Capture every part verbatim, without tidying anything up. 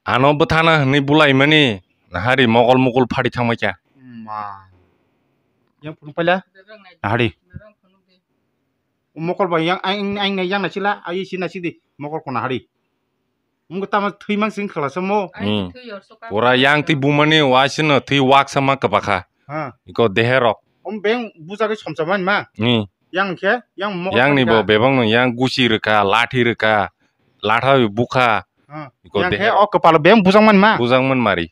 Ano bwthana hwnwi bulaimani nahari mokol mukul phari thangbai kha. Ma. Yang phunuk paila? Nahari. Mokol bai yang, ang, ang, yang naisila, ayi si naisidi, mokol kona hari. Mungko tama thwi mang sing khala samo. Hmm. Pura yang twi bumani waisino thwi waksa ma kwbakha. Ha. Iko deherok. Om beng bujagwi somsa man ma. Hmm. Yang khe, yang mokol yang ni bo bebang no yang gusi rwkha, lathi rwkha, latha bukha. Ha. Iko yang khe deherok. O kwpalo beng bujang man ma. Bujang man mari.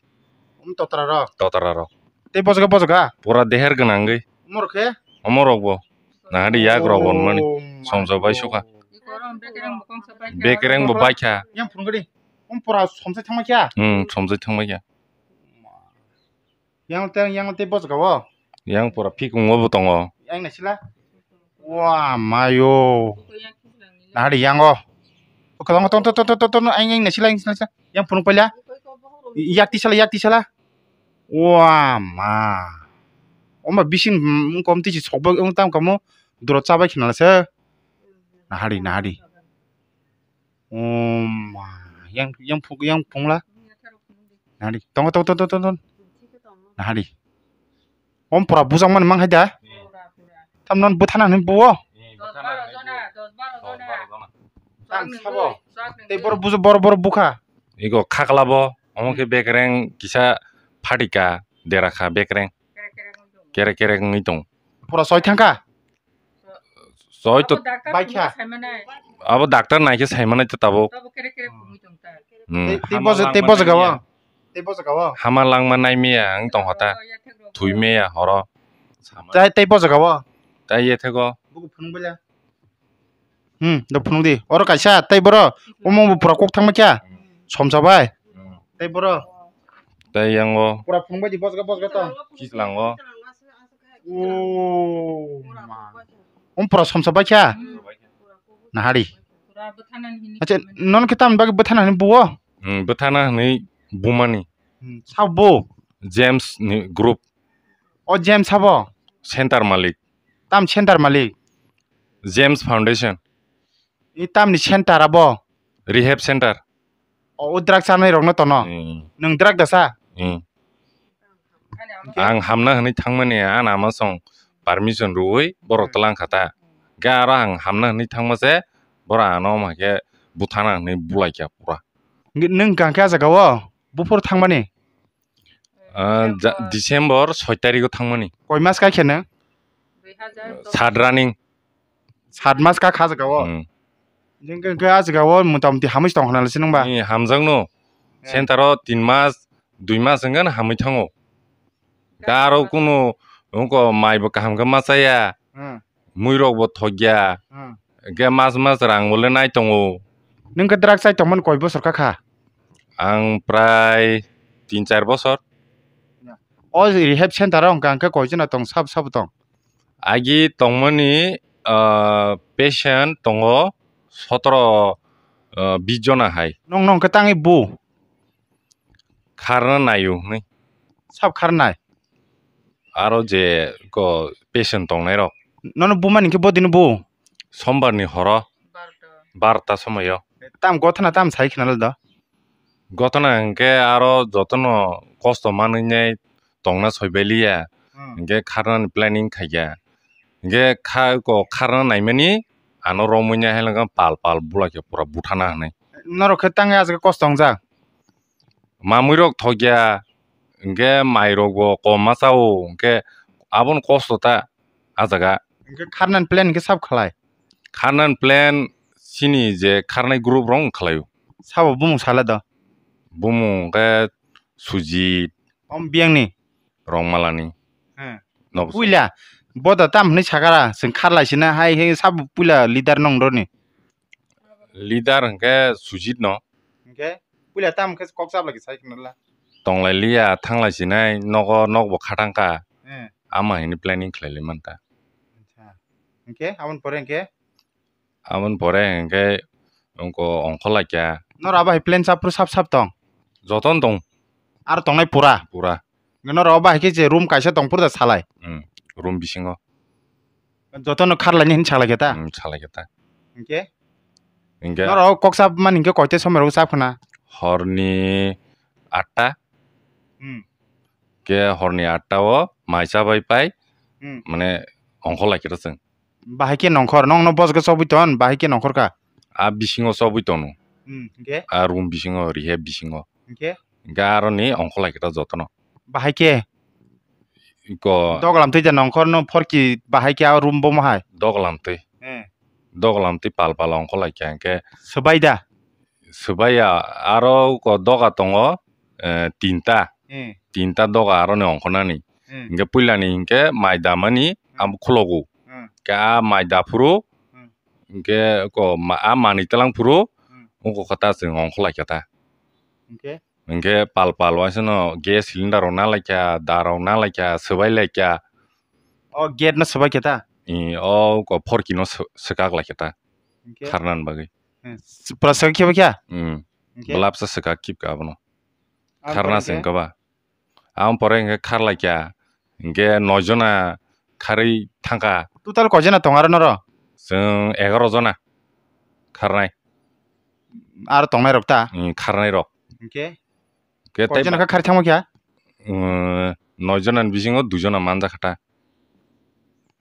Om totra rok. Totra rok. Tei bojaga bojaga. Pura deher gwnangwi. Omor khe? Omorok bo. Nahadi yak rok bo nmani. Oh my somsa bai God. Sukha. Bekereng bo baikha. Yang phunugadi. Om pura somsa thangma kya? Hmm, somsa thangma kya. Yang tei, yang tei bojaga o. Yang pura phikung o bo tongo. Yang naisila. Wa mayo. Nahadi yang o. Tong, tong, tong, tong, tong, tong, yang, yang naisila, yang naisila. Yang phunuk paila. Yak tisala, yak tisala. Wa ma. Oma bising, mm, kom tisi sokbo wng tam kamo. Duro chabai khinala se. Nahadi, nahadi. Oma. Yang, yang phuk, yang phungla. Nahadi. Tongo, tongo, tongo, tongo, tongo. Nahadi. Om pura bujang mani mang hai da. Tam non bwthana hwnwi buo. Tang sabo. Tei boro bujo, boro, boro bukha. Iko khakla bo, omo khe bekereng kisa phatika dera kha bekereng. Kerek kerek wngwi tong. Pura soi thangkha. Soi to. Bai kha. Abo doctor nai khe sai manai to tabuk. Hmm. Tei, tei bojo, tei bojo gawa. Tei bojo gawa. Hama langma nai miya ang tong hota. Thui miya horo. Tai, tei bojo gawa. Tai ye thego. Buku phunung bela. Hmm, do phunuk di. Oro kaisa, tei boro, omo bo pura kok thangma kya? Somsa bai. Tei boro. Tei yango. Pura phunuk bai di, bosga, bosga to. Kislango. O ma. Om pura somsa bai kya? Nahari. Acha, non khe tam bagi bwthana hwnwi buo? Hmm, bwthana hwnwi bumani. Hmm, sao bo? James ni group. O James sabo? Center malik. Tam center malik? James Foundation. I tamni center abo? Rehab center. O, o drug chanai rokno tono? Hmm. Nwng drug dasa? Hmm. Ang hamna hwnwi thangmani, ani ama song permission rwui borok twlang kha ta. Ga aro ang hamna hwnwi thangma se, borok ano ma khe buthana hwnwi bulai kha pura. Nwng kang khe a jaga o buphuru thangmani? Ah, ja-, December soi tarikh o thangmani. Koi mas kai khe nwng? Sat running. Sat mas ka kha jaga o. Hmm. Jeng khe, khe a jaga o mota moti hamwi tong khna le sinong ba? Ni hamjak no. Eh. Center o tin mas, dui mas wngkha hamwi thango. Garo kuno wngko mai bo kaham khe ma chaya. Hmm. Mui rok bo thokya. Hmm. Hwnkhe mas mas rang bo le nai tongo. Nwng khe drug chai tongmani koi bosor kha kha? Ang prai tin char bosor. O rehab center o hwnkha hwnkhe koi jona tong sabo sabo tong? Agi tongmani, ah, patient tongo sotoro, ah, bis jona hai. Nwng, nwng khe tangwi bu? Kharna naio hwnwi. Sab kharnai? Aro je ko patient tongnai rok. Nono bumani khe bodino bu? Sombar ni horo. Barota. Barota somoyo. Tam gothana tam sai khna le do. Gothana hwnkhe aro jotono kosto manwi nai tongna soi bai liya. Hmm. Hwnkhe kharnani planning khaikha. Hwnkhe kha-, ko kharna naimani ano romwi nai hai pal pal bula khe pura buthana hwnwi. Norok khe tangwi aswk kosto wngjak? Mamui rok thokya, hwnkhe mai rok bo kom ma chao, hwnkhe abono kosto ta a jaga. Hwnkhe kharnani plan hwnkhe sab khlai? Kharnani plan chini je kharnai group rok wng khlaio. Sabo bumung sala do? Bumung hwnkhe Sujit. Om biyangni? Rongmalani. He. Nok puila boda tam hwnwi sakara, chwng kharlai sina hai he sabo puila leader nong roni? Leader hwnkhe Sujit no. Hwnkhe puila tam khe kok chap lagi sai khna la. Tonglai liya, thanglai sinai, nogo, nok bo khatang kha. He. Ama hini planning khlai lai man ta. Acha. Hwnkhe aboni pore hwnkhe? Aboni pore hwnkhe wngko ongkho laikha. Noro abo hai plan chapru sap sap tong? Jotono tong. Aro tongnai pura? Pura. Noro abo hai khe je room kaisa tong phuru da salai? Hmm, room bisingo. Jotono kharlaini hinwi salai khe ta? Hmm, salai khe ta. Hwnkhe? Hwnkhe? Noro kok chap mani hwnkhe koite somoi rogo chap khna? Horni atta. Hmm. Ke horni atta o mai chabai pai, Hmm. mane ongkhor lai khe ta chwng. Bahai khe nongkhor, nongno bosgo chobwi ton, bahai khe nongkhor kha. A bisingo chobwi tono. Hmm, hwnkhe? A room bisingo, rehab bisingo. Hwnkhe? Hwnkhe aroni ongkhor lai khe ta jotono. Bahai khe? Iko Doglam twi da nongkhor no phorki bahai khe a room bomo hai? Doglam twi. Eh. Doglam twi pal pal ongkhor lai khe hwnkhe. Swbai da? Swbai ya, aro ko doga tongo, eh, tinta. Hmm. Tinta doga aroni ongkhornani. Hmm. Hwnkhe puilani hwnkhe mai damani Hmm. abo khulogo. Hmm. Khe a mai daphuru Hmm. hwnkhe ko ma-, a manwi twlang phuru Hmm. ungkha ta chwng ongkhor lai kha ta. Hwnkhe? Hwnkhe pal pal waisano gas cylinder rok na lai kha, da rok na lai kha, swbai lai kha. O gate no swbai khe ta? I, o ko phorki no sw-, swkak lai khe ta. Hwnkhe? Kharnani bagwi. Hmm. Pura swkak khe ba khe? Hmm. Hwnkhe? Belap sa swkak kip ka abono. Ang Kharna pore se hwnkhe? Wngkha ba. Ang pore hwnkhe khar lai kha. Hwnkhe noi jona kharwi thangkha. Total koi jona tongo aro noro? Chwng egaroh jona kharnai. Aro tongnai rok ta? Hmm, kharnai rok. Hwnkhe? Hwnkhe koi tei jona ba-, khe kharwi thangma khe? Hmm, noi jona ni bisingo dui jona manjakha ta.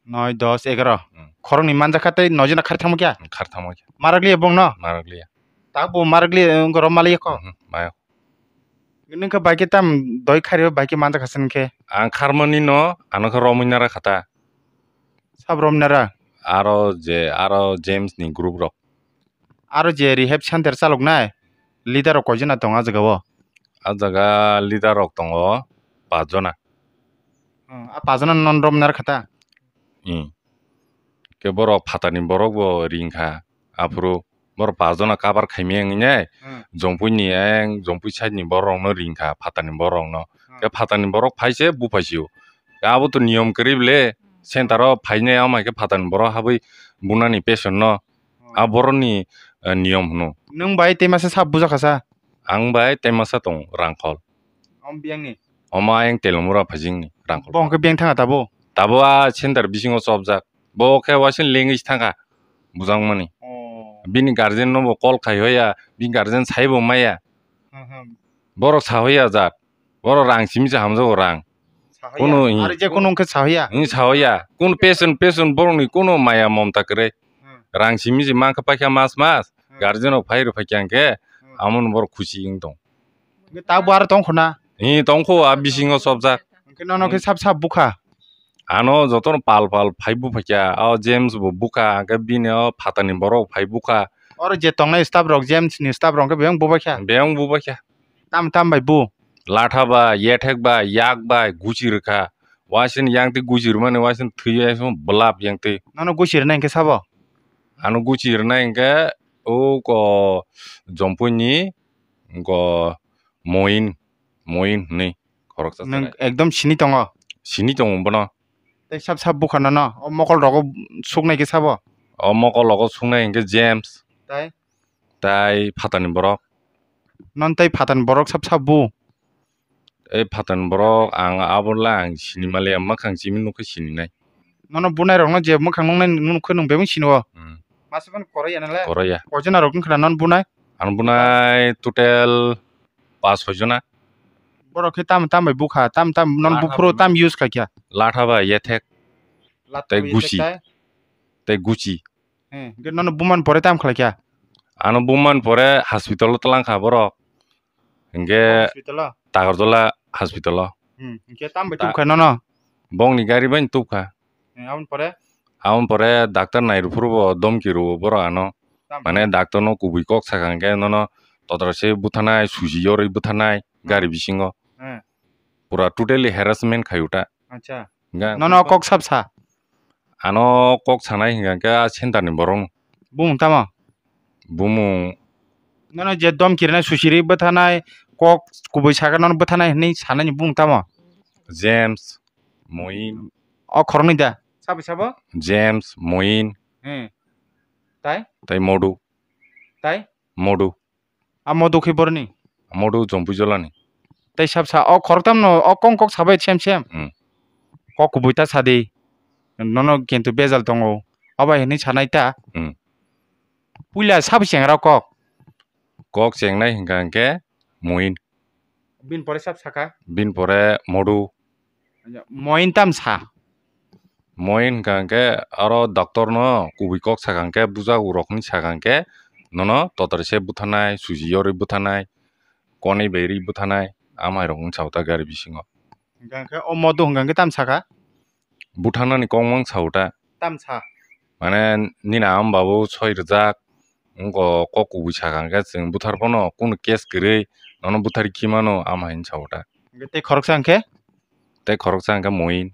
Noi, dos, egaroh. Hmm. Khoroknwi manjakha tei noi jona kharwi thangma khe? Hmm, kharwi thangma khe. Marakliya bongno? Marakliya. Ta bo marakliya, wngkha rom maliya kho? Mhm, maya. Nwng khe bai khe tam doi kharwi bai khe manjakha se nwng khe? Ang kharmani no, ano khe romwi nara kha ta. Sab romwi nara? Aro je, aro James ni group rok. Aro je rehab center chaloknai, leader rok koi jona tongo a jaga o? A jaga leader rok tongo pas jona. Hmm, a pas jona non romwi nara kha ta? Hmm. Khe borok phatarni borok bo ring kha. Aphuru borok pas jona cover khaimaya wngwi nai. Hmm. Jongpui ni ayang, Jongpui side ni borok rokno ring kha, phatarni borok rokno. Hmm. Khe phatarni borok phai se buphai sio. Khe abo to niyom kwrwi le, center o phainai, ama khe phatarni borok habwi bunani patient no. Hmm. A borok ni, eh, niyom hwno. Nwng bai tei masa sab bujakha sa? Ang bai tei masa tong Rangkhol. Om biyang ni? Omo ayang Telomura phaijing ni Rangkhol. Bo hwnkhe biyang thanga tabo? Tabo a center bisingo chopjak. Bo khe waising lengwi thangkha bujangmani. Oh. Bini guardian no bo call khai hoya, bini guardian sai bo maya. Hmm, hmm. Borok sa hoya jat. Borok rang simi se hamjago rang. Sa hoya? Kunu, hmm. Ari je kunu wngkhe sa hoya? Hmm, sa hoya. Kunu patient, patient borokni kunu maya momta kwrwi. Hmm. Rang simi se mankha paikha mas mas. Hmm. Guardian rok phai rw phaikha hwnkhe, hmm, amoni borok khusi wng tong. Hwnkhe ta bo aro tongkho na? Hi, tongkho, a bisingo chopjak. Hwnkhe nono khe sab sab bukha? Ano jotono pal pal phai buphaikha, o James bo bukha, hwnkhe bini o phatani borok phai bukha. Oro je tongnai staff rok, James ni staff rok hwnkhe bebak bubaikha? Bebak bubaikha. Tam tam bai bu? Latha bai, yethek bai, yak bai, guchi rwkha. Waisini yang twi guchi rwmani, waisini thwi belap yang twi. Nono guchi rwnai hwnkhe sabo? Ano guchi rwnai hwnkhe o ko Jompui ni ko Moin, Moin hwnwi khoroksa. Nwng chwrai. Ekdom sini tongo? Sini tongo bono. Tei sab sab bukha nono o mokol rogo suknai khe sabo? O mokol rogo suknai hwnkhe James. Tai? Tai phatani borok. Non tai phatani borok sab sab bu? E phatani borok ang abo le ang sini maliya, mwkhang simi nukhe sininai. Nono bunai rokno je mwkhang nuknai nukhe nwng bebak sini o? Hmm. Masa phano koroi ya nale? Koroi ya. Koi jona rok wngkha na non bunai? Ang bunai total pas soi jona. Borok khe tam tam bai bukha, tam tam non buphuru tam use kha kya? Latha bai yethek. Latha bai yethek tai? Tei guchi. Tei guchi. He, hwnkhe nono buman pore tam khlai kha? Ano buman pore hospital o twlang kha borok. Hwnkhe hospital o? Tagarjola hospital o. Hmm, hwnkhe tam bai tubkha nono? Bongni gari bai tubkha. He, aboni pore? Aboni pore doctor nai rw phuru bo domki rw borok ano. Tam mane doctor no kubui kok sakha hwnkhe nono todra se buthanai, suji yorwi buthanai, hmm, gari bisingo. He. Pura totally harassment khayu ta. Acha. Hwnkhe nono kok sab sa? Ano kok sanai hwnkha khe a center ni borok no. Bumung tamo? Bumung. Nono je dom kirinai susiri bwthanai kok kubui saka nono bwthanai hwnwi sanani bumung tamo? James, Moin. O khoroknwi da? Sabo sabo? James, Moin. Hmm. Tai? Tai Modu. Tai? Modu. A modu khe boroni? Modu Jompui Jolani. Tei sab sa, o khoroktham no, o kong kok sabai sem sem. Hmm. Kok kubui ta sadi. Nono kintu bejal tongo. Obai hinwi sanai ta. Hmm. Puila sabo chengra kok? Kok chengnai hwnkha hwnkhe Moin. Bini pore sab sakha? Bini pore Modu. Moin tam sa? Moin hwnkha hwnkhe aro doctor no kubui kok sakha hwnkhe, bujak rok hinwi sakha hwnkhe, nono totari se butharnai, suji yorwi butharnai, konwi bai rwi butharnai, amai rok wng sa o ta gari bisingo. Hwnkha hwnkhe o Modu hwnkha hwnkhe tam sakha? Butharnani kok mang sa o ta. Tam sa? Mane nini ama babu soi rwjak, wngkha kok kubui sakha hwnkhe chwng buthar phano kunu case kwrwi nono buthar khi mano, ama hinwi sa o ta. Hwnkhe tei khoroksa hwnkhe? Tei khoroksa hwnkhe Moin.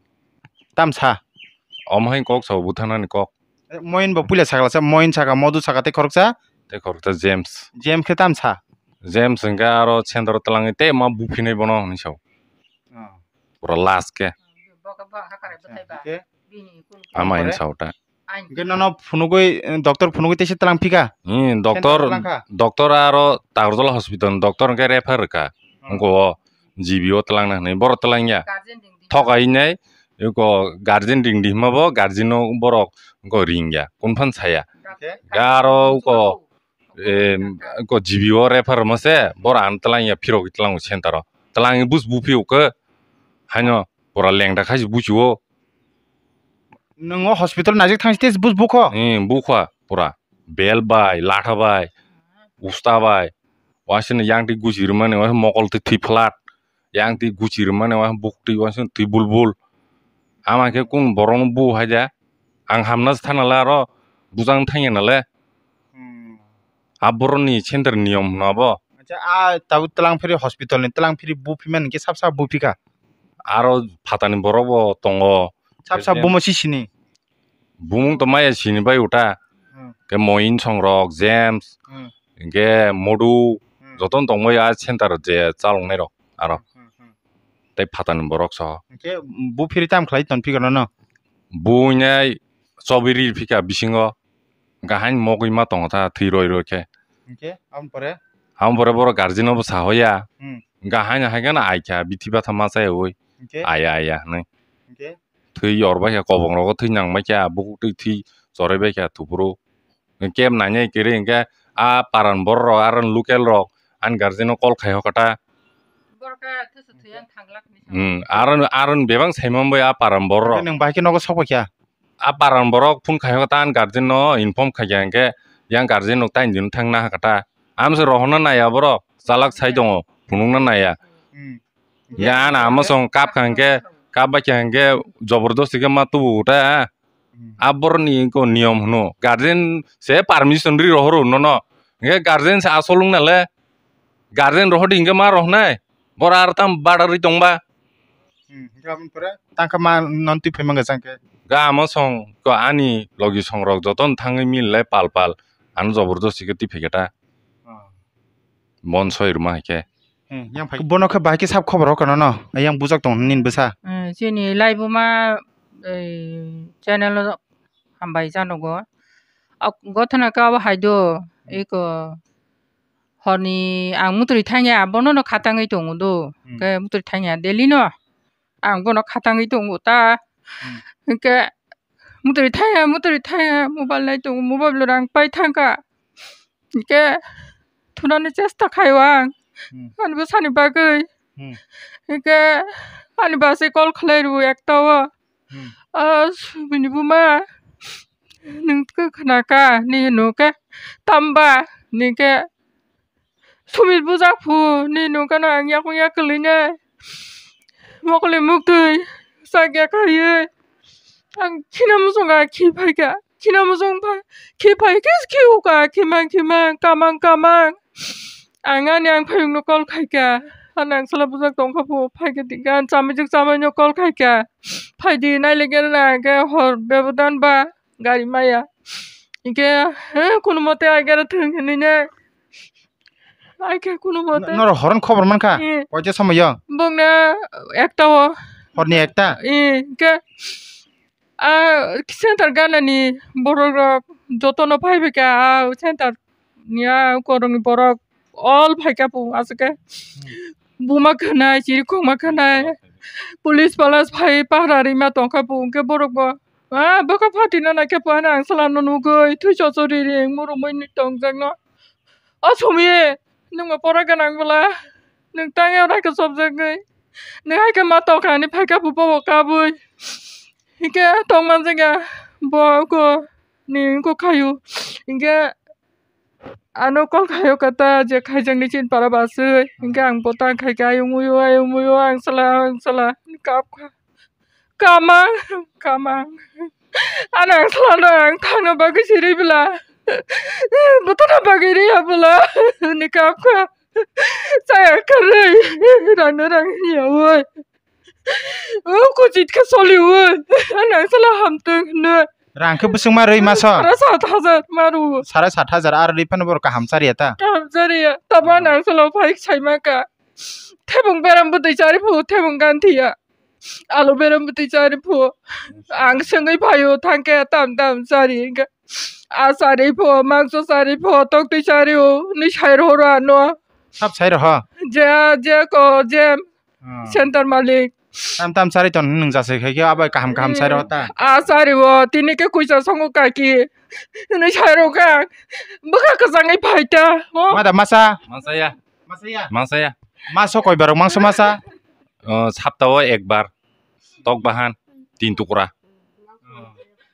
Tam sa? Omo hai kok sa o butharnani kok. Eh, Moin bo puila sakha sa, Moin sakha, Modu sakha, tei khoroksa? Tei khoroksa James. James khe tam sa? James hwnkhe aro center o twlangwi tei ma buphinai bono hinwi sa o. Oh. Pura last khe. Acha, hwnkhe? Ama hinwi sa o ta. Hwnkhe nono phunugwi, eh, doctor phunugwi teisa twlang phika? Hmm, doctor, twlang kha? Doctor aro Tagarjala hospital ni doctor hwnkhe refer rwkha. Hmm. Wngkha o G B o twlangna hwnwi, borok twlangya. Thok ainai, eko guardian ring di hwnba bo, guardian no borok wngkha ringya, kunphano saya. Hwnkhe? Ga aro wngkha, eh, wngkha G B o refer rwma se, borok ano twlangya, phirogwi tlango center o. Twlangwi buj buphio khe, haino pura lengda khai se buchio. Nwng o hospital naijak thang site bus bukho? Hmm, bukha pura. Bel bai, latha bai, usta bai. Waisano yang twi guchi rwmani, waisa mokol twi thwi flat. Yang twi guchi rwmani, waisa buk twi, waisa twi bulbul. Ama khe kung borokno bu hai da. Ang hamna se thana le aro bujang thangya nale. Hmm. A borokni center niyom hwnwi abo. Acha, a tabuk twlang phiri hospital ni twlang phiri buphimani khe sab sab buphikha? Aro phatani borok bo tongo. Sab sab bumo si sini? Bumung to maya sini bai uta. Hmm. Khe Moin songrok, James, hmm, hwnkhe Modu, hmm, jotono tongbai a center je chaloknai rok aro. Hmm, hmm, hmm. Tei phatani borok so. Hwnkhe buphiri tam khlai ton phikha nono? Buinai chobwi ri phikha bisingo. Hwnkhe haino mogwi ma tongo ta thwi roi roi khe. Hwnkhe aboni pore? Aboni pore borok guardian no bo sahoya. Hmm. Hwnkhe haino hai kheno ai kha bithi batha ma chaywi. Hwnkhe? Aya aya hinwi. Hwnkhe? Thwi yor bai kha, kobong rogo thwi nang bai kha, bukhuk twi thwi chorwi bai kha, thupuru. Hwnkhe kebo nainai kwrwi hwnkhe a paran borok rok, aro local rok ani guardian no call khai hokha ta. Borok khe thusu thwi ang thanglak ni. Hmm, aro, aro bebak sai man bai a paran borok rok. Hwnkhe nwng bahai khe nogo sok bai kha? A paran borok phone khai hokha ta, ani guardian no inform khai kha hwnkhe, yang guardian no tain din thang na hakha ta. Amse rohorna naiya borok, chalak sai tongo, phunukna naiya. Hmm. Ya, ana ama song kap kha hwnkhe, kap bai kha hwnkhe, jobordosti khe ma tubu ta. Hmm. A borokni ko niyom hwno, guardian se permission ri rohoro nono. Hwnkhe guardian se asol wngna le, guardian rohordi hwnkhe ma rohnai. Boro aro tamo badarwi tongba. Hmm, hwnkhe aboni pore tangkha ma non twi phaima hwnkhe chang khe? Ga ama song ko ani logi songrok jotono thangwi mil lai pal pal ano jobordosti khe twi phaikha ta. Oh. Bon soi rwma hai khe. Hmm, yang phai bono khe bahai khe sab khobor rok kano no, yang bujak tong nini bwsa. Hmm, chini laibuma, eh, channel o hambai janogo. Ak-, gothana khe abo hai do, eko. Horni ang mutri thangya, bono no khatangwi tongo do. Hmm. Khe mutri thangya, daily no ang bono khatangwi tongo ta. Hmm. Hwnkhe mutri thangya, mutri thangya, mobile nai tongo, mobile rang pai thangkha. Hwnkhe thunani chesta khaio ang. Hmm. Ani bwsani bagwi. Hmm. Hwnkhe ani bwsai call khlai rwo ekta o. Hmm. Ah, bini buma, nwng khe khna kha, nini hwnkhe tamba, nini khe Sumit bujak phu, nini nungkano ang yakung yak kwlwinai. Mokole muktwi, chak ya khaiwi. Ang khina muchunga khi phaikha, khina muchung phai, khi phai khe khi uka, khimang khimang, kamang kamang. Ang ani ang phayungno call khaikha, ani ang sala bujak tongkha phu, phaikhe tingkha, ang chamijwk chamaino call khaikha. Phaidi nailikhe na khe hor bebodan ba gari maya. Hinkhe, he, kunumote agera thwng hinwi nai. Ai khe kunumote. Norok horon khobor mankha? Eh. Koita somoyo? Bokna ekta o. Horni ekta? Eh, hinkhe, a, center ganani borok rok jotono phaibaikha, a, center ni a, korokni borok all phaikha pung aswk khe. Hmm. Buma khanai, chiri khokma khanai, police palas phai pahra rima tongkha pung, hinkhe borok bo, a, bwkha phatina naikhe pung, ani ang salano nugwi, thwi chochori ring, murumui ni tongjakno. O Sumi, nwng bo pora gwnang bwla? Nwng tangwi rai khe chopjagwi. Nwng hai khe ma tokha hinwi phai kha bo bobo kabwi. Hinkhe tongma jaga bo ko ni ko khayu. Hinkhe ano call khayo kata je khaijakni chin para baswi. Hinkhe ang bo tang khai khe ayung uyo ayung uyo ang sala ang sala kap kha. Kamang, kamang. Ano ang salano ang thangna bagwi siri bwla. Bwthano bagwi riya bwla. Ni kap kha. Chaya kharwi. Rangno rang hiya oi. O kuchit kha soli oi. Ano ang sala hamtwng hwnwi. Rang khe bwswngma rwi maso? Sara sat hajar maru. Sara sat hajar ar rwi phano borok kaham chariya ta? Kaham chariya. Tamo ano ang sala phai sai maka. Thebung beram bwtwi chari phu, thebung gan thiya. Alo beram bwtwi chari phu. Ang swngwi phaio thangkhe tam tam chari hinkhe. A chari phu, mangso chari phu, toktwi chari o, ni sai rohoro ano. Sab sai roho? Je, je ko, je. Oh. Center malik. Tam tam chari ton nwng jasai khai khe abai kaham kaham sai roho ta. A chari o, tini khe kuisa songo kaki. Ni sai roho kha. Bwkha kwchangwi phai ta. Oh. Mada masa? Masa ya. Masa ya? Masa ya. Maso koi barok mangso masa? Oh, saptao ekbar. Tok bahan, tin tukra.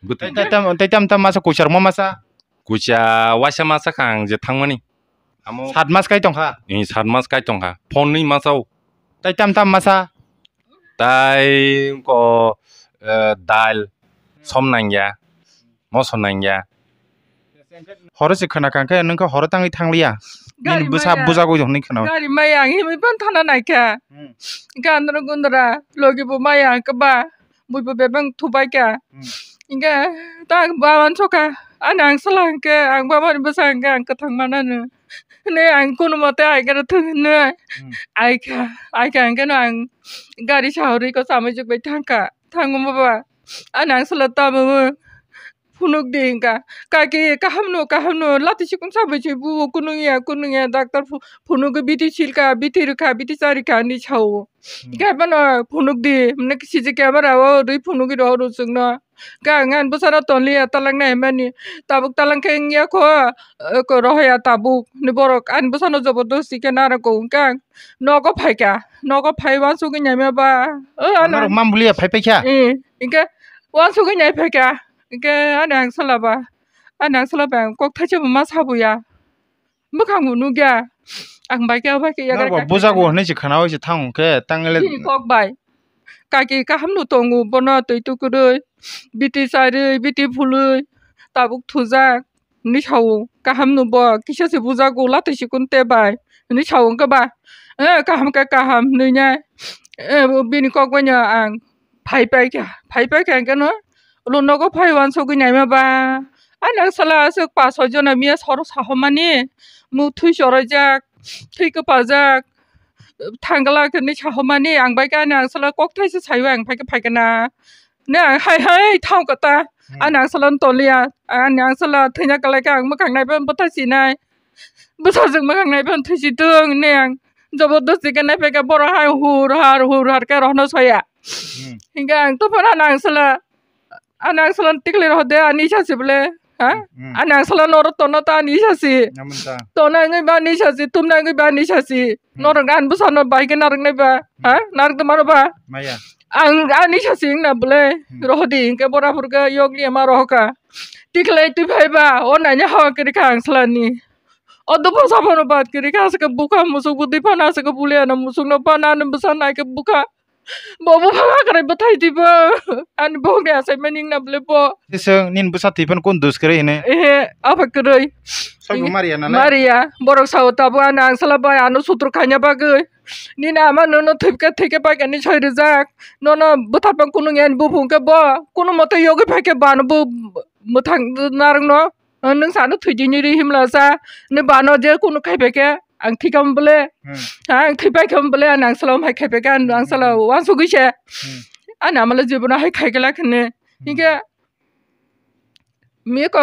Bwtwi. Tei, tei tam, tei tam tam masa kuchar mo masa? Kucha waisa masa kha ang je thangmani. Amo sat mas kai tongkha? Eh, sat mas kai tongkha. Phone ni masao. Tei tam tam masa? Tai ko, eh, dal, som nangya. Moso nangya. Horo se khwna kha khe nwng khe horo tangwi thangliya. Gari nini bwsa maya. Bujagwi hwnwi khwna. Gari maya ang himwi phano thana naikha. Hmm. Gandra gundra logi bo maya ang kwba. Bui bo bebang thubai kha. Hmm. Hinkhe ta ang ba wansukha. Ani ang sala hinkhe ang ba mani bwsa hinkhe ang kwthang manano. Hwnwi ang kunumote ai gana thung hwnwi. Hmm. Aikha, aikha hinkhe no ang gari sahorwi ko chamwi jukbai thangkha. Thangma ba. Ani ang sala tamo. Phunuk di hinkha, kaki kaham no, kaham no, lati sikung sabai se bu, kunung ya, kunung ya, doctor phu-, phunuk biti silka, biti rwkha, biti charikha hinwi sao. Hmm. Hinkhe bono phunuk di, mane C C camera o rwi phunugwi rohoro chwngno. Khe ang ani bwsano tonliya, talangnai hinmani, tabuk talang khe wngya kho, eh, ko rohoya tabuk, ni borok ani bwsano jobordosti khe narwkgo, hinkhe ang nogo phaikha, nogo phai uansugwi naima ba, o ano. Norok mam buliya phai paikha? Eh, hinkhe uansugwi nai phaikha. Hinkhe ani ang sala ba, ani ang sala ba ang kok thaisa bo ma sabuya. Bwkhang bo nukya. Ang bai khe, bai khe yagra. Norok bo bujago hinwi se khwnaui se thang khe tangwi le. Bini kok bai. Kaki kaham no tongo, bono twi tukurui, biti charwi, biti phului, tabuk thujak. Hinwi sao, kaham no bo, kisa se bujago, latwi sikun te bai. Hinwi sao wngkha ba. Eh, kaham khe kaham hinwi nai. Eh, bini kok bai no ang. Phai paikha, phai paikha hinkhe no, ulo nogo phai uansugwi naima ba. Ani ang sala aswk pas soi jona miya soro sahomani, muk thui choroijak, thui kwpajak, thangla hinwi sahomani, ang bai khe ani ang sala kok thaisa saio ang phaikhe phaikhe na. Ne ang hai hai thangkha ta, hmm, ani ang sala no toliya, ani ang sala thwina kwlai khe ang mwkhang naiba bwtha sinai. Bwsajwk mwkhang naiphano thwisi tong hinwi ang jobordosti khe naiphai khe borok hai hur har hur har khe rohorno soya. Hmm. Hinkhe ang tongphano ani ang sala, ani ang sala tikhlai rohor de ani isa si bole, ha? Hmm. Ani ang sala norok tonno ta ani isa si. Namun ta. Tonna wngwi ba ani isa si, tumna wngwi ba ani isa si. Hmm. Norok ani bwsano bai khe narwknai ba, ha? Hmm. Narwk tongmano ba? Maya. Ang ani isa si wngna bole, hmm, rohor di hinkhe bora phuru khe yokliya ma rohor kha. Tikhlai twi phai ba, o naina hawa kwrwi kha ang salani. O dophano saphano bad kwrwi kha, aswk khe bukha musuk bwtwi phano aswk khe buliya no musuk no phano ani bwsa nai khe bukha. Bo buphang hakrai bwthai twi bo. Ani bokni achaimani wngna bole bo. Siswk nini bwsa twi phano kunu dos kwrwi hini? Ehe, apha kwrwi. Saibo mariya nalai? Mariya. Borok sao tabuk ani ang sala bai ano sutur khaina bagwi. Nini ama nono thwikhe thwikhe paikha ni soi rijak. Nono bwtharpang kunung ya ni buphung khe bo. Kunu mote yogwi phaikhe bo ano bo mwthang narwkno. O, nwng sano thwi di nini ri himla sa, nini bano je kunu khai pai khe, ang thwi kha bole. Hmm. Ha, ang thwi pai kha bole, ani ang salo hai khai pai khe, ani ang salo uansugwi se. Hmm. Ani amalo jibono hai khai khe la khne. Hmm. Hinkhe, miko,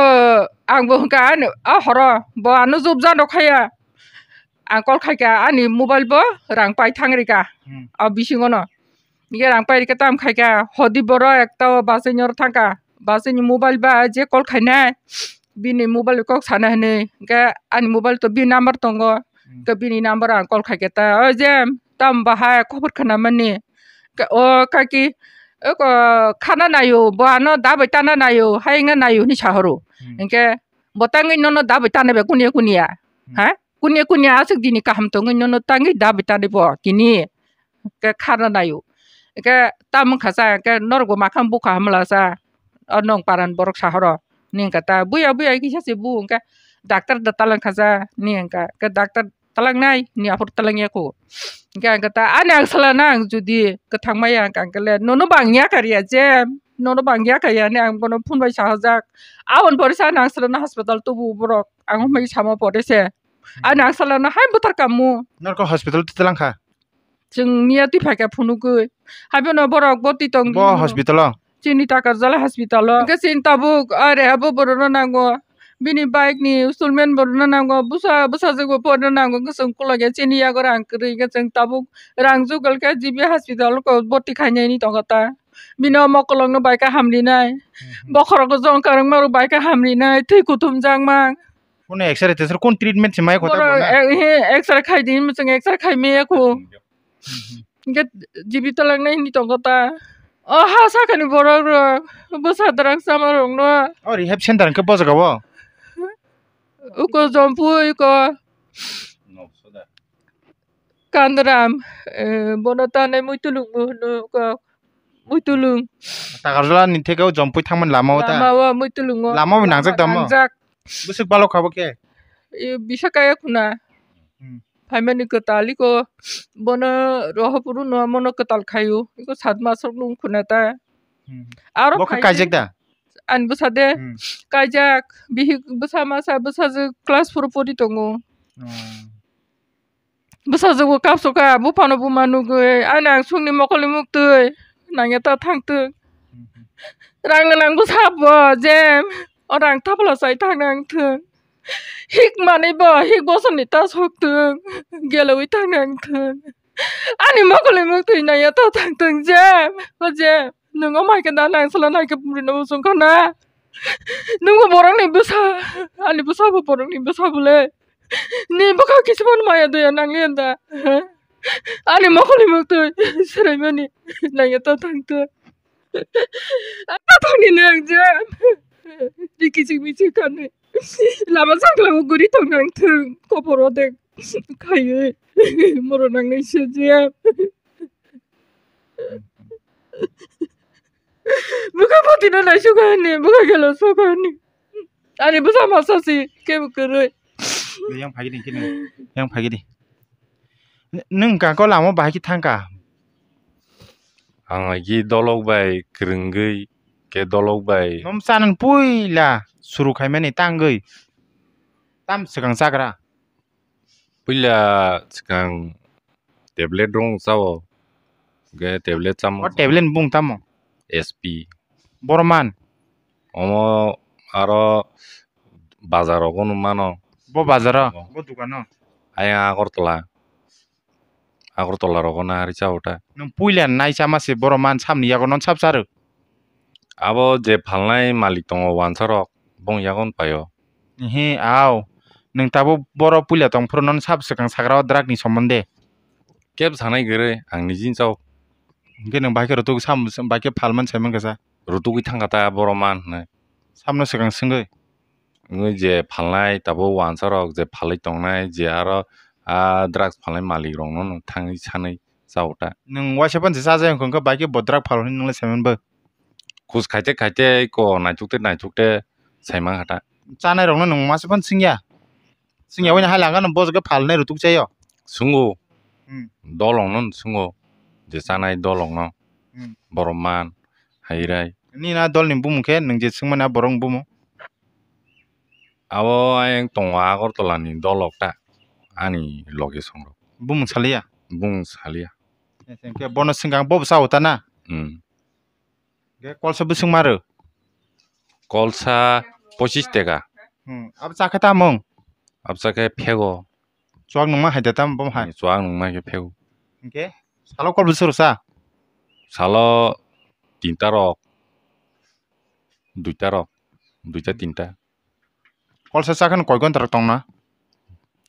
ang bo hwnkha, ani, a horo, bo ano jub jano khaya. Ang call khai kha, ani mobile bo rang pai thang rika. Hmm. A bisingo no. Ye rang pai rikhe tam khai kha, hodi borok ekta o bus ni oro thang kha, bus ni mobile bai je call khainai, bini mobile kok sana hinwi, hinkhe ani mobile to bini number tongo, Ke bini number ang call khai khe ta, "O Jem, tam bahai khobor khna mani?" Ke, "O kaki, eko khana nayo, bo ano da bai tana nayo, hayengna nayo," hwnwi sa horo. Hmm. Hinkhe bo tangwi nono da bai tana bai kunia kunia. Hmm. Ha? Kunia kunia aswk dini kaham tongwi nono tangwi da bai tani bo tini. Ke khana nayo. Ke tam wngkha sa, ke norok bo makham bukha hamla sa. O nong paran borok sa horo. Ni wngkha ta, "Buya, buya, kisa se bu," wngkha. "Doctor da talang kha sa," ni wngkha. Ke doctor talang nai, ni aphuru talang ya ko. Hingke ang khe ta, "Ani ang sala nang jodi kwthang maya," ang khe le, "Nono bang ya kar ya je, nono bang ya kar ya," ni ang bono phone bai sa hajak. Aboni pore sa nang sala na hospital tubu borok, ang hombai sama pore se. Ani ang sala na hai buthar kamu. Norok hospital talang kha? Chwng miya twi phaikha phunugwi. Haibeno borok boti tong. Bo hospital o? Chini Takarjala hospital o. Hwnkhe chini tabuk, ah, rehab o borokno nango. Bini bike ni installment borokno nango. Bwsa, bwsajwk bo porno nango. Hwnkhe chwng ukulok ya chini yago rang kwrwi. Hwnkhe chwng tabuk rang jugal khe G B hospital o boti khainani tongo ta. Bini o mokolokno bai khe hamrinai. Hmm, hmm. Bokhorok jong kwrwngma rok bai khe hamrinai. Thwi kuthum jakma. Kunu X-ray tesra kunu treatment se mai kota borok, bona? Eh, he, X-ray khai di, hwnwi chwng X-ray khai maya kho. Hmm, hmm. Hingke G B talang nai hwnwi tongo ta. O ha sakani borok rok, bwsa drang sama rok no. O rehab center hwnkhe bo jaga o? Uko Jompui, uko Kandaram, eh, bono ta nai Muitulung bo hwno, uko Muitulung. Takarjala ni theke o Jompui thangmani lama o ta? Lama o Muitulung o. Lama bo nangjak tamo? Nangjak. Bwswk balok kha bo khe? E, bisa kaya khuna. Hmm. Phaimani kwtal iko bono rohopuru no mono kwtal khaio. Iko sat masrok nung khuna ta. Hmm. Aro bo khe khaidi kaijak da? Ani bwsa de. Hmm. Kaijak. Bihik bwsa masa bwsajwk class four pori tongo. Hmm. Bwsajwk bo kapsukha, buphano buma nugwi, ani ang sungni mokolni muktwi nangya ta thangtwk. Rang gwnang bwsa bo, Jem, o rang tapla chai thang nang thwng. Hik manwi bo, hik bosonni ta sok thwng, gelewi thang nang thwng. Ani mokolni muktwi nangya ta thangtwk, Jem, o Jem. Nwng o mai khe da nang sala nai khe bwrwi no muchung kha na. Nwng bo borok ni bwsa, ani bwsa bo borok ni bwsa bole. Ni bwkha kisa phano maya doya nang liya da. Ani mokol ni muktwi swrai mani nang ya ta thang ta. Ano thang ni nang je. Ni kichik michik kha ni. Lama sakla o guri thang nang thung. Kopor o dek. Khaiwi. Moro nang nai se je. Bwkha phatino naisukha hwnwi, bwkha khe losokha hwnwi. Ani bwsa masa si kebo kwrwi. Yang phagidi khe nang, yang phagidi. Nwng ka ko lama bahai khe thangkha? Ang agi dolok bai kwrwngwi khe dolok bai. Nom chanang puila suru khaimani tangwi. Tam swkang chagra. Puila swkang tablet rong chao, hwnkhe tablet chamo. O tablet ni bung tamo? S P. Boro man? Omo aro bazar rogo no mano. Bo bazar o? Bo. Bo dukan o? Ayang Agartala. Agartala rogo na ari chao ta. Nwng puila nai chama se boro man samni yago non sab charo? Abo je phalnai malik tongo wansa rok, bong yago no paio. Ehe, aw. Nwng tabuk boro puila tong phuru nono sab swkang sagra o drug ni somonde. Kebo sanai kwrwi, ang nijini chao. Hwnkhe nwng bahai khe rutuk sam, bahai khe phalmani saiman kasa. Rutugwi thangkha ta boro man hwnwi. Samno swkang swngwi. Wngwi je phalnai tabuk wansa rok je phalwi tongnai je aro a drugs phalnai malik rokno thangwi sanwi chao ta. Nwng waisa phano se chajak wngkha hwnkhe bahai khe bo drug phal hwnwi nwng le saiman bo. Khus khaite khaite ko naithok te naithok te saimang kha ta. Chanai rokno nwng masa phano swngya? Swngya wngya hai langano bo jaga phalnai rutuk chaio. Swngw. Hmm. Dolongno swngw. Je chanai dolongno. Hmm. Borok man, hairai. Nini a dolni bumung khe nwng je swngmani a borokni bumung? Abo ayang tongo Agartala ni dolok ta. Ani loge songrok. Bumung saliya? Bumung saliya. Hwnkhe bono swngkha ang bo bwsa o ta na? Hmm. Hwnkhe kolsa bwswk ma rw? Kolsa pochis teka. Hmm. Abo chakhe tamung? Abo chakhe phego. Chuak nungma hai de tam bom hai? Hmm, chuak nungma hai khe phego. Hwnkhe salo kol bwswk rw sa? Salo tinta rok, duita rok, duita tinta. Kolsa chakheno koi gonta rok tongna?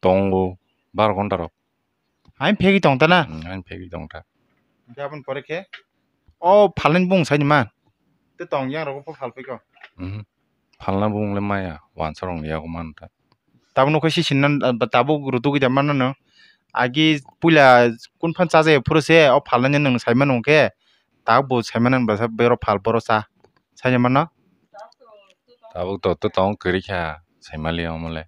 Tongo. Baro ghonta rok. Hain phegwi tong ta na? Hmm, hain phegwi tong ta. Hwnkhe aboni pore khe o phalnani bung sai ni man. Te tong yang rogo pho phal phai kho. Mhm. Phalna bung le maya, wansa rok ni yago man ta. Tabuk nokhe si sinna, tabuk rutugwi da manno no. Agi puila kun phan chajayo phuru se o phalnani nwng sai mano hwnkhe, tabuk bo sai mano hwnba sa berok phal boro cha. Sai mano? Tabuk to, to tong kwrwi kha, sai mali omo le.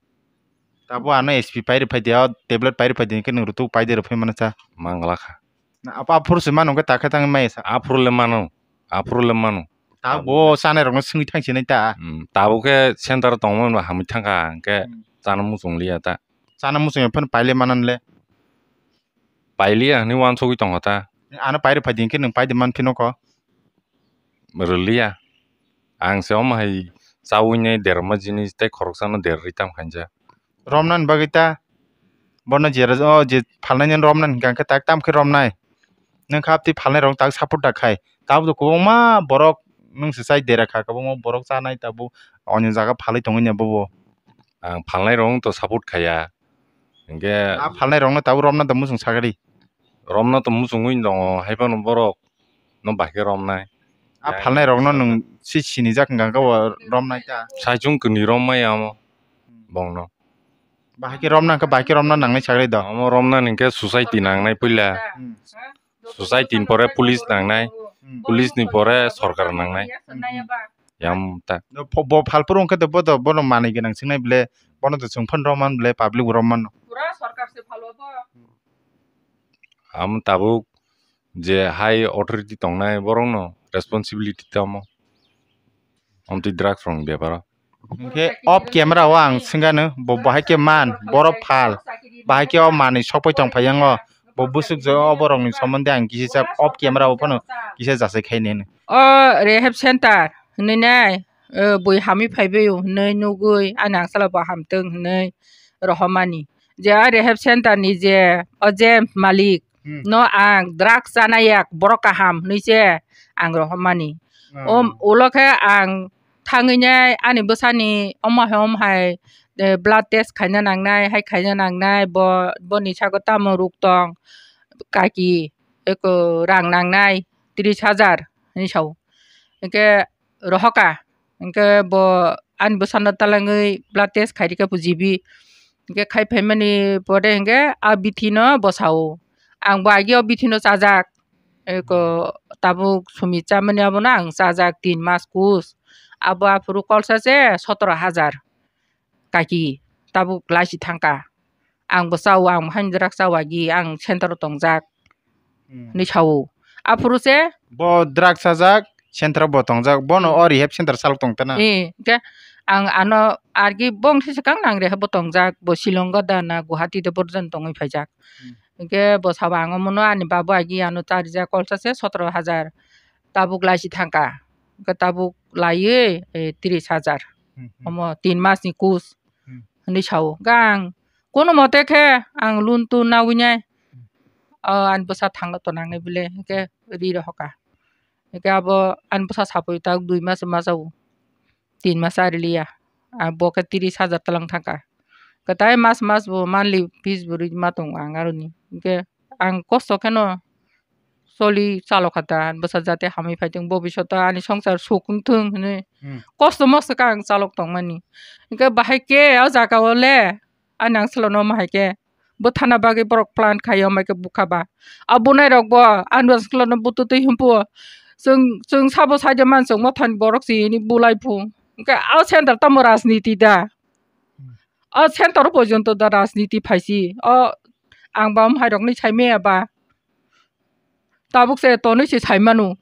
Tabuk ano S P pai rw phai di, o tablet pai rw phai di, hwnkhe nwng rutuk pai de rw phai mano cha. Mangla kha. Na apa aphuru se mano hwnkhe ta khe tangwi maya sa. Aphuru le mano, aphuru le mano. Tabuk bo chanai rokno swngwi thang sinai ta. Hmm, tabuk khe center tongma hamwi thangkha, hwnkhe hmm, chana muchung liya ta. Chana muchung ya phano paile manan le. Pailiya hinwi wansugwi tongkha ta. Ano pai rw phai di, hwnkhe nwng pai di man phino kho. Rwliya. Ang se omo hai chawi nai derma jinis tei khoroksano derri tam khainjak. Romnani bagwi ta bono jera o je phalnai romnani hwnkha khe tak tam khe romnai. Nwng kha tei phalnai rok tak support da khai. Tabuk kwbangma borok nwng se chai dera kha, kwbangma borok chanai tabuk onyo jaga phalwi tongwi ya bobo. Ang phalnai rok to support khaiya. Hwnkhe a phalnai rokno tabuk romna da muchung sakari. Romna to muchungwi tongo, hai phano borok no bahai khe romnai. A phalnai rokno nwng si sinijak hwnkha khe bo romnai ta. Saichung kwnwi romnai amo bongno. Bahai khe romna hwnkhe bahai khe romna nangnai sakri do. Omo romna hwnkhe society nangnai puila. Hmm. Society ni pore police nangnai. Hmm. Police ni pore sorkar nangnai. Hmm. Yam ta. No, pho-, bo phalphuru hwnkhe to bo to bono manwi gwnang singnai bole, bono to chwng phano romman bole, public bo romman. Pura sorkar se phalo bo. Amo tabuk je high authority tongnai borokno responsibility tamo. Amtwi drugs rokni beparo. Hwnkhe off camera o ang swngano bo bahai khe man, borok phal, bahai khe o manwi sokpai tong phai yango, bo bwswk je o borokni somonde ang kisa off camera o phano kisa jasai khaini hwnwi. O rehab center hwnwi nai, o bui hamwi phaibaio hwnwi nugwi ani angsala bo hamtwng hwnwi rohormani. Je o rehab center ni je o je malik, Hmm. No ang drugs chana yak borok kaham hwnwi se ang rohormani. Hmm. O ulo khe ang thangwi nai ani bwsani omo hai omo hai, eh, blood test khaina nangnai, hai khaina nangnai, bo, boni sago tamo ruk tong, kaki, eko rang nangnai tris hajar hwnwi sao. Hwnkhe rohoka, hwnkhe bo ani bwsano talangwi blood test khai rikha po G B. Hwnkhe khai phaimani pore hwnkhe a bithi no bwsao. Ang bo agi o bithi no chajak. Eko tabuk sumi chamani abono ang chajak tin mas kus. Abo aphuru kolsa se sotoro hajar. Kaki tabuk laisi thangkha. Ang bo chao, ang haini drugs chao agi, ang center o tongjak. Hmm. Hinwi sao. Aphuru se bo drugs chajak, center o bo tongjak, bono o rehab center salok tong tana. Eh, hwnkhe ang ano argi bong thisa kang nang rehab o tongjak, bo Shillong da na Guwahati de borjan tongwi phaijak. Hmm. Hwnkhe bo sabo ang omono ani babu agi ano charijak kolsa se sotoro hajar. Tabuk laisi thangkha. Hwnkhe tabuk laiwi, eh, tris hajar. Hmm, hmm. Omo tin mas ni kus. Hmm. Hinwi sao. Hwnkhe ang kono mote khe ang loan tun nawi nai. Hmm. O ani bwsa thangna to nangnai bile, hwnkhe ri rohoka. Hwnkhe abo ani bwsa sapui tak dui mas ma jao. Tin mas ari liya. A bo khe tris hajar talang thangkha. Kwtai mas mas bo monthly fees bo ri ma tongo ang aroni. Hwnkhe ang kosto kheno choli chalokha ta, bwsa jate hamwi phaithung, bobishoto ani songsar suk wngthung hinwi. Hmm. Kosto mosto khe ang chalok tongmani. Hwnkhe bahai khe o jaga o le ani angsalo no omo hai khe bwthana bagwi borok plan khai, omo hai khe bukha ba. A bunai rok bo ani angsalo no bututwi himpu. Chwng, chwng sabo saida mansong mothani borok si hini bulai phu. Hwnkhe o center tamo rajniti da? Hmm. O center o porjonto da rajniti phaisi. O ang ba omo hai rokni sai maya ba. Tabuk se tonwi se sai mano.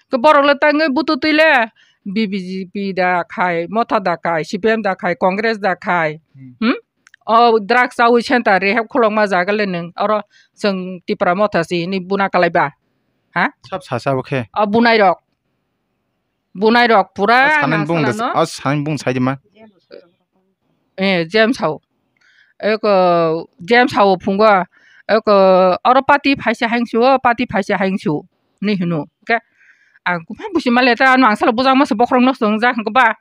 Khe borok le tangwi bututwi le B B J P da khai, Motha da khai, C P M da khai, Congress da khai. Hmm. Hmm? O drugs chawi center rehab khulokma jaga le nwng oro chwng Tipra Motha si hwnwi buna kalai ba. Ha? Sab sasa bo khe. O bunai rok. Bunai rok pura. O sanani bung da, nangsalano. O sanani bung sai di ma. Eh, James hao. Eko James hao phungo. Eko oro party phaisa hangsu, o party phaisa hangsu. Ni hino. Ke ang kuma busi male ta ano angsalo bujang masa bokrok no song ja hangko ba.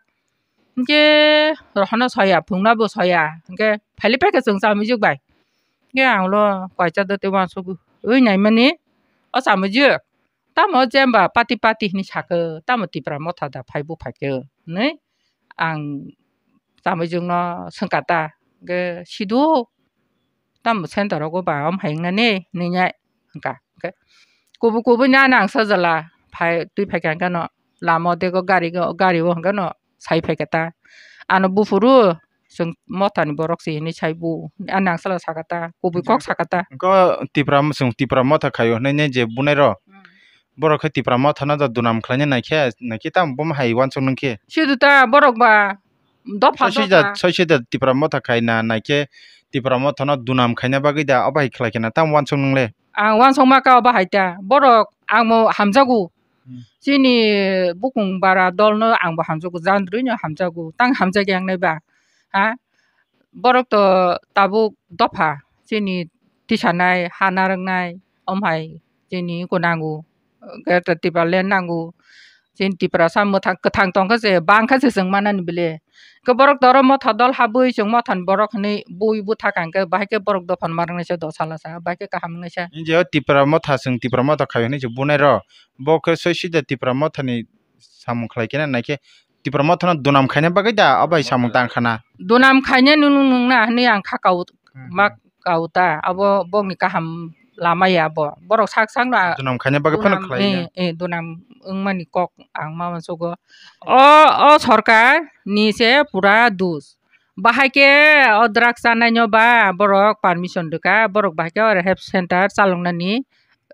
Hingke rohano soya, phungna bo soya. Hingke phaile phaikhe chwng chamijwk bai. Hwnkhe ang ulo kaisa da tei uansugwi naimani o chamwijwk. Tamo jemba party party hinwi sakhe, tamo Tipra Motha da phai buphaikhe hinwi ang chamwijwkno swngkha ta. Hwnkhe sidu tamo center rogo ba omo hai wngnani hinwi hwnkha. Hwnkhe kubui kubui ni ani ang sajala phai twi phaikha hwnkhe no lama o dego gari o hwnkhe no sai phaikha ta. Ano buphuru chwng Mothani borok se hinwi sai bu ani ang sajala sakha ta kubui kok sakha ta. Hwnkhe Tipra chwng Tipra Motha khaio hinwi je bunai rok. Borok khe Tipra Motha no da dunam khlaina naikhe, naikhe tamo bomo hai uansuk nung khe. Sidu ta borok ba dopha soisida, dopha. Soisida Tipra Motha khaina naikhe Tipra Motha no dunam khaina bagwi da obo hai khlai khena tamo uansuk nung le. Ang uansuk ma ka obo hai ta. Borok ang bo hamjago. Hmm. Chini bukung bara dol no ang bo hamjago, jandrwi no hamjago. Tang hamjak yang nai ba. Ha? Borok to tabuk dopha chini tisanai, ha narwknai, omo hai chini eko nango, Greater Tipraland nango. Chini Tiprasa mwthang kwthang tongkha se, bangkha se chwng manani bile. Khe borok to oro Motha dol habwi chwng Mothani borok hinwi bui bwthak hwnkhe bahai khe borok dophano ma rwknai se, dosala sa, bahai khe kaham wngnai sa. Nini je o Tipra Motha, chwng Tipra Motha khai hinwi se bunai rok, bo khe soisida Tipra Mothani samung khlai khe na naikhe Tipra Mothano dunam khaina bagwi da obo hai samung tang khana. Dunam khaina nunu nungna hinwi ang kha kau, hmm, ma kau ta abo bokni kaham lama ya bo. Borok sak sakno a-, dunam khaina bagwi phano dunam, khlai eh, ya. Eh, dunam wngmani kok ang ma uansugo. O, o sorkar ni se pura dus. Bahai khe o drugs chanai no ba borok permission rwkha, borok bahai khe o rehab center chaloknani,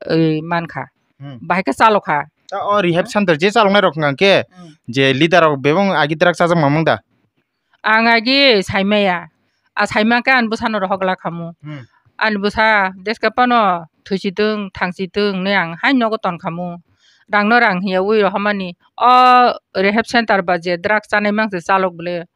eh, mankha. Hmm. Bahai khe chalokha. Ta o rehab center je chaloknai rok hwnkha khe, hmm, je leader rok bebak agi drugs chajak mamang da? Ang agi saimaya. A saima khe ani bwsano rohok la khamu. Hmm. Ani bwsa deska phano thwichitwng, thangchitwng hinwi ang hai nogo ton khamu. Rangno rang hiya ui rohormani. O rehab center ba je drugs chanai mang se chalok bwle.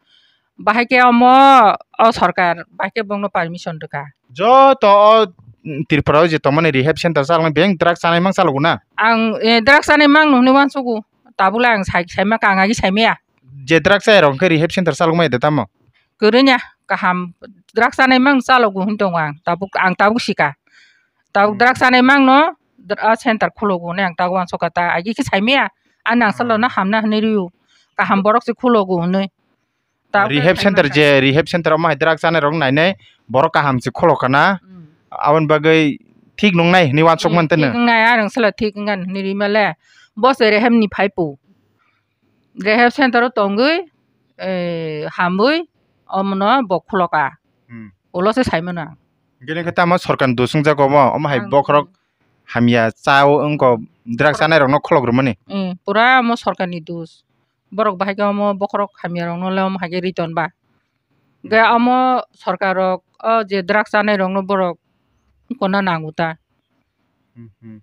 Bahai khe omo o sorkar bahai khe bokno permission rwkha. Joto o, mm, Tripura o je tongmani rehab center chaloknai bebak drugs chanai mang chalogo na? Ang, eh, drugs chanai mangno hinwi uansugo. Tabukle ang sai, saima ka, ang agi saimaya. Je drugs chaya rok hwnkhe rehab center chalokmaya de tamo? Kwrwngya, kaham drugs chanai mang chalogo hinwi tongo ang. Tabuk, ang tabuk sika. Tabuk, hmm, drugs chanai mangno dr-, a center khulogo hinwi ang tabuk uansukha ta. Agi khe saimaya. Ani ang salo, hmm, no hamna hinwi rw-o. Kaham borok se khulogo hinwi. Tabuk rehab center saimasa. Je rehab center omo hai drugs chanai rok nainai borok kaham se khulokha na. Hmm. Aboni bagwi thik nungnai hinwi uansuk, hmm, mantene. Thik wngnai, ang salo thik wngkha hinwi rwmale. Bo se rehab ni phaipu. Rehab center o tongwi, eh, hamwi omono bo khuloka. Hmm. Ulo se saimano ang. Gini khe tamo sorkar ni dusung jago omo, omo hai ang bokhorok hamya cha o wngkha drugs chanai rokno khulok rwmani. Eh, pura omo sorkar ni dus. Borok bahai khe omo bokhorok hamya rokno le omo hai khe ri ton ba. Hwnkhe, hmm, omo sorkar rok o je drugs chanai rokno borok kono nango ta. Hmm, hmm.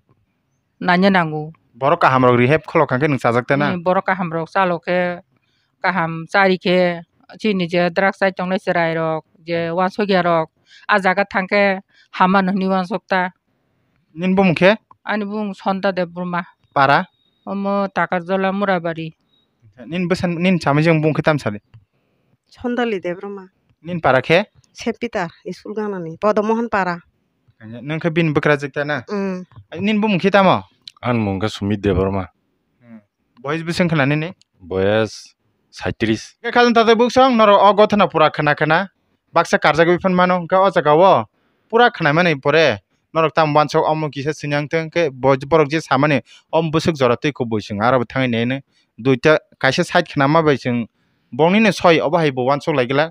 Nanya nango. Borok kaham rok rehab khulok kha khe nwng chajak ta na? Hmm, borok kaham rok chalok khe, kaham chari khe, chini je drugs chai tongnai chwrai rok, je uansukya rok, a jaga thang khe hamano hinwi uansuk ta. Nini bumung khe? Ani bumung Sonta Debbarma. Para? Omo Takarjola Murabari. Nini bwsa, nini chamwi je bumung khe tam sadi? Sondali Debbarma. Nini para khe? Saint Peter, school ganani, Podomohon para. Nwng khe bini bwkrajwk ta na? Mm. Nini bumung khe tamo? Ani mung khe Sumit Debbarma. Hmm. Boyes bwswng khna nini? Boyes saitris. Khe khajang tatai buksong norok o gothana pura khna khna baksa karjagwi phano mano, hwnkhe o jaga o pura khnaimani pore norok tamo uansuk omo kisa sini ang thung khe bo-, borok je samani omo bwswk jora twi kubui chwng aro bo thangwi naino duita kaisa side khnama bai chwng bongni no soi obo hai bo uansuk lai glak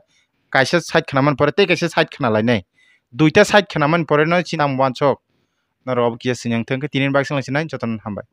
kaisa side khnamani pore tei kaisa side khna lainai duita side khnamani pore no chini tamo uansuk norok obo kisa sini ang thung khe tini baksa sinai jotono hambai.